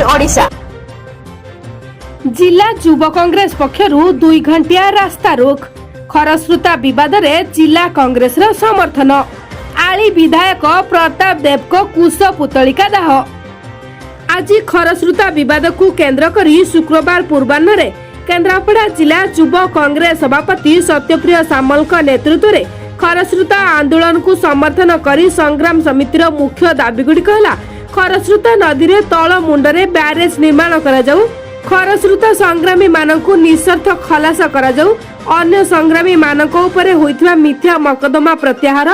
News Odisha. ଜିଲ୍ଲା ଯୁବ କଂଗ୍ରେସ ପକ୍ଷରୁ 2 ଘଣ୍ଟିଆ ରାସ୍ତା ରୋକ। ଖରସ୍ରୋତା ବିବାଦରେ ଜିଲ୍ଲା କଂଗ୍ରେସର ସମର୍ଥନ। ଆଳି ବିଧାୟକ ପ୍ରତାପ ଦେବଙ୍କ କୁଶ ପୁତଳିକା ଦାହ। ଆଜି ଖରସ୍ରୋତା ବିବାଦକୁ କେନ୍ଦ୍ର କରି ଶୁକ୍ରବାର ପୂର୍ବାହ୍ନରେ କେନ୍ଦ୍ରାପଡ଼ା ଜିଲ୍ଲା ଯୁବ କଂଗ୍ରେସ ସଭାପତି ସତ୍ୟପ୍ରିୟ ସାମଲଙ୍କ ନେତୃତ୍ୱରେ ଖରସ୍ରୋତା ଆନ୍ଦୋଳନକୁ ସମର୍ଥନ କରି ସଂଗ୍ରାମ ସମିତିର ମୁଖ୍ୟ ଦାବିଗୁଡ଼ିକ ହେଲା, ଖରସ୍ରୋତା ନଦୀରେ ତଳ ମୁଣ୍ଡରେ ବ୍ୟାରେଜ ନିର୍ମାଣ କରାଯାଉ, ଖରସ୍ରୋତା ସଂଗ୍ରାମୀମାନଙ୍କୁ ନିଃସର୍ତ୍ତ ଖଲାସ କରାଯାଉ, ଅନ୍ୟ ସଂଗ୍ରାମୀମାନଙ୍କ ଉପରେ ହୋଇଥିବା ମିଥ୍ୟା ମକଦ୍ଦମା ପ୍ରତ୍ୟାହାର,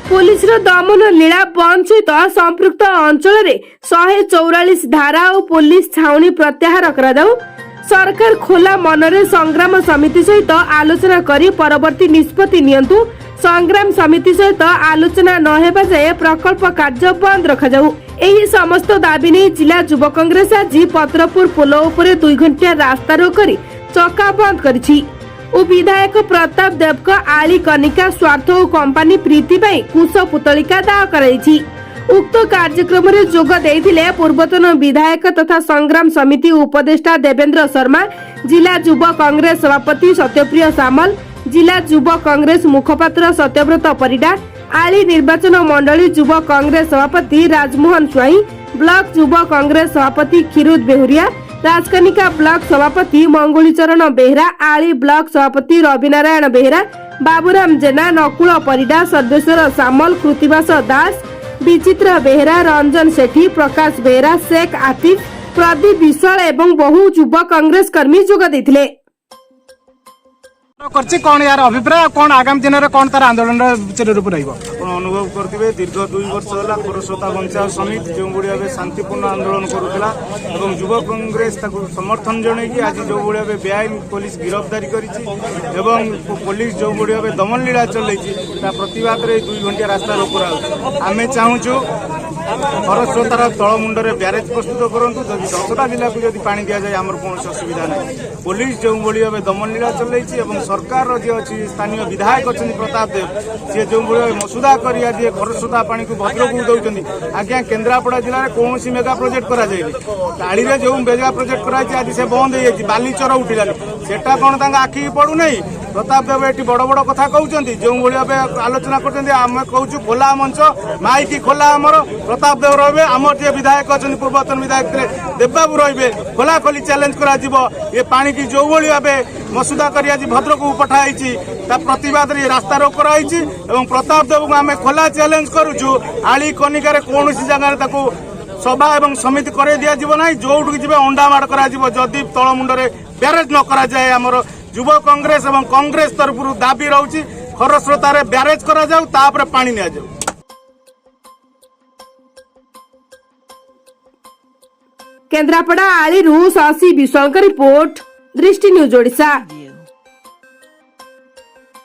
ପୋଲିସର ଦମନ ଲୀଳା ବନ୍ଦ ସହିତ ସମ୍ପୃକ୍ତ ଅଞ୍ଚଳରେ 144 ଧାରା ଓ ପୋଲିସ ଛାଉଣି ପ୍ରତ୍ୟାହାର କରାଯାଉ, ସରକାର ଖୋଲା ମନରେ ସଂଗ୍ରାମ ସମିତି ସହିତ ଆଲୋଚନା କରି ପରବର୍ତ୍ତୀ ନିଷ୍ପତ୍ତି ନିଅନ୍ତୁ, ସଂଗ୍ରାମ ସମିତି ସହିତ ଆଲୋଚନା ନ ହେବା ଯାଏ ପ୍ରକଳ୍ପ କାର୍ଯ୍ୟ ବନ୍ଦ ରଖାଯାଉ। ଏହି ସମସ୍ତ ଦାବି ନେଇ ଜିଲ୍ଲା ଯୁବ କଂଗ୍ରେସ ଆଜି ପତ୍ରପୁର ପୋଲ ଉପରେ 2 ଘଣ୍ଟିଆ ରାସ୍ତାରୋକ କରି ଚକା ବନ୍ଦ କରିଛି ଓ ବିଧାୟକ ପ୍ରତାପ ଦେବଙ୍କ ଆଳି କନିକା ସ୍ୱାର୍ଥ ଓ କମ୍ପାନୀ ପ୍ରୀତି ପାଇଁ କୁଶ ପୁତଳିକା ଦାହ କରାଯାଇଛି। ଉକ୍ତ କାର୍ଯ୍ୟକ୍ରମରେ ଯୋଗ ଦେଇଥିଲେ ପୂର୍ବତନ ବିଧାୟକ ତଥା ସଂଗ୍ରାମ ସମିତି ଉପଦେଷ୍ଟା ଦେବେନ୍ଦ୍ର ଶର୍ମା, ଜିଲ୍ଲା ଯୁବ କଂଗ୍ରେସ ସଭାପତି ସତ୍ୟପ୍ରିୟ ସାମଲ, ଜିଲ୍ଲା ଯୁବ କଂଗ୍ରେସ ମୁଖପାତ୍ର ସତ୍ୟବ୍ରତ ପରିଡ଼ା, ଆଳି ନିର୍ବାଚନ ମଣ୍ଡଳୀ ଯୁବ କଂଗ୍ରେସ ସଭାପତି ରାଜମୋହନ ସ୍ୱାଇଁ, ବ୍ଲକ ଯୁବ କଂଗ୍ରେସ ସଭାପତି କ୍ଷୀରୋଦ ବେହୁରିଆ, ରାଜକନିକା ବ୍ଲକ ସଭାପତି ମଙ୍ଗୁଳିଚରଣ ବେହେରା, ଆଳି ବ୍ଲକ ସଭାପତି ରବିନାରାୟଣ ବେହେରା, ବାବୁରାମ ଜେନା, ନକୁଳ ପରିଡ଼ା, ସର୍ବେଶ୍ୱର ସାମଲ, କୃତିବାସ ଦାସ, ବିଚିତ୍ର ବେହେରା, ରଞ୍ଜନ ସେଠୀ, ପ୍ରକାଶ ବେହେରା, ଶେଖ ଆତିଫ, ପ୍ରଦୀପ ବିଶ୍ୱାଳ ଏବଂ ବହୁ ଯୁବ କଂଗ୍ରେସ କର୍ମୀ ଯୋଗ ଦେଇଥିଲେ। କରିଛି କଣ ୟାର ଅଭିପ୍ରାୟ ଆଉ କଣ ଆଗାମୀ ଦିନରେ କଣ ତାର ଆନ୍ଦୋଳନର ଚିର ରୂପ ରହିବ? ଆପଣ ଅନୁଭବ କରିଥିବେ, ଦୀର୍ଘ 2 ବର୍ଷ ହେଲା ଖରସ୍ରୋତା ବଞ୍ଚାଅ ସମିତି ଯେଉଁଭଳି ଭାବେ ଶାନ୍ତିପୂର୍ଣ୍ଣ ଆନ୍ଦୋଳନ କରୁଥିଲା ଏବଂ ଯୁବ କଂଗ୍ରେସ ତାକୁ ସମର୍ଥନ ଜଣାଇକି, ଆଜି ଯେଉଁଭଳି ଭାବେ ବେଆଇନ ପୋଲିସ ଗିରଫଦାରୀ କରିଛି ଏବଂ ପୋଲିସ ଯେଉଁଭଳି ଭାବେ ଦମନଲୀଳା ଚଲେଇଛି, ତା ପ୍ରତିବାଦରେ ଏହି 2 ଘଣ୍ଟିଆ ରାସ୍ତା ରୋକ କରାଯାଉଛି। ଆମେ ଚାହୁଁଛୁ ଖରସ୍ରୋତାର ତଳ ମୁଣ୍ଡରେ ବ୍ୟାରେଜ ପ୍ରସ୍ତୁତ କରନ୍ତୁ। ଯଦି 10ଟା ଜିଲ୍ଲାକୁ ଯଦି ପାଣି ଦିଆଯାଏ, ଆମର କୌଣସି ଅସୁବିଧା ନାହିଁ। ପୋଲିସ ଯେଉଁଭଳି ଭାବେ ଦମନଲୀଳା ଚଲେଇଛି ଏବଂ ସରକାରର ଯିଏ ଅଛି, ସ୍ଥାନୀୟ ବିଧାୟକ ଅଛନ୍ତି ପ୍ରତାପ ଦେବ, ସିଏ ଯେଉଁଭଳି ଭାବେ ମସୁଦା କରି ଆଜି ଏ ଖରସ୍ରୋତା ପାଣିକୁ ଭଦ୍ରକକୁ ଦେଉଛନ୍ତି। ଆଜ୍ଞା, କେନ୍ଦ୍ରାପଡ଼ା ଜିଲ୍ଲାରେ କୌଣସି ମେଗା ପ୍ରୋଜେକ୍ଟ କରାଯାଇନି। ଆଳିରେ ଯେଉଁ ମେଗା ପ୍ରୋଜେକ୍ଟ କରାଯାଇଛି, ଆଜି ସେ ବନ୍ଦ ହେଇଯାଇଛି, ବାଲିଚର ଉଠିଲାନି। ସେଟା କଣ ତାଙ୍କ ଆଖିକି ପଡୁନାହିଁ? ପ୍ରତାପ ଦେବ ଏଠି ବଡ଼ ବଡ଼ କଥା କହୁଛନ୍ତି, ଯେଉଁଭଳି ଭାବେ ଆଲୋଚନା କରୁଛନ୍ତି। ଆମେ କହୁଛୁ ଖୋଲା ମଞ୍ଚ, ମାଇକି ଖୋଲା। ଆମର ପ୍ରତାପ ଦେବ ରହିବେ, ଆମର ଯିଏ ବିଧାୟକ ଅଛନ୍ତି, ପୂର୍ବତନ ବିଧାୟକ ଥିଲେ ଦେବବାବୁ ରହିବେ, ଖୋଲାଖୋଲି ଚ୍ୟାଲେଞ୍ଜ କରାଯିବ। ଏ ପାଣିକି ଯେଉଁଭଳି ଭାବେ ମସୁଦା କରି ଆଜି ଭଦ୍ରକକୁ ପଠାଯାଇଛି, ତା ପ୍ରତିବାଦରେ ଏ ରାସ୍ତା ରୋକ କରାଯାଇଛି ଏବଂ ପ୍ରତାପ ଦେବଙ୍କୁ ଆମେ ଖୋଲା ଚ୍ୟାଲେଞ୍ଜ କରୁଛୁ, ଆଳି କନିକାରେ କୌଣସି ଜାଗାରେ ତାକୁ ସଭା ଏବଂ ସମିତି କରାଇ ଦିଆଯିବ ନାହିଁ। ଯୋଉଠିକି ଯିବେ, ଅଣ୍ଡା ମାଡ଼ କରାଯିବ, ଯଦି ତଳ ମୁଣ୍ଡରେ ବ୍ୟାରେଜ ନ କରାଯାଏ। ଆମର ଯୁବ କଂଗ୍ରେସ ଏବଂ କଂଗ୍ରେସ ତରଫରୁ ଦାବି ରହୁଛି, ଖରସ୍ରୋତାରେ ବ୍ୟାରେଜ କରାଯାଉ, ତାପରେ ପାଣି ନିଆଯାଉ। କେନ୍ଦ୍ରାପଡ଼ା ଆଳିରୁ ଶଶି ବିଶ୍ୱାଳଙ୍କ ରିପୋର୍ଟ, ଦୃଷ୍ଟି ନ୍ୟୁଜ୍ ଓଡ଼ିଶା।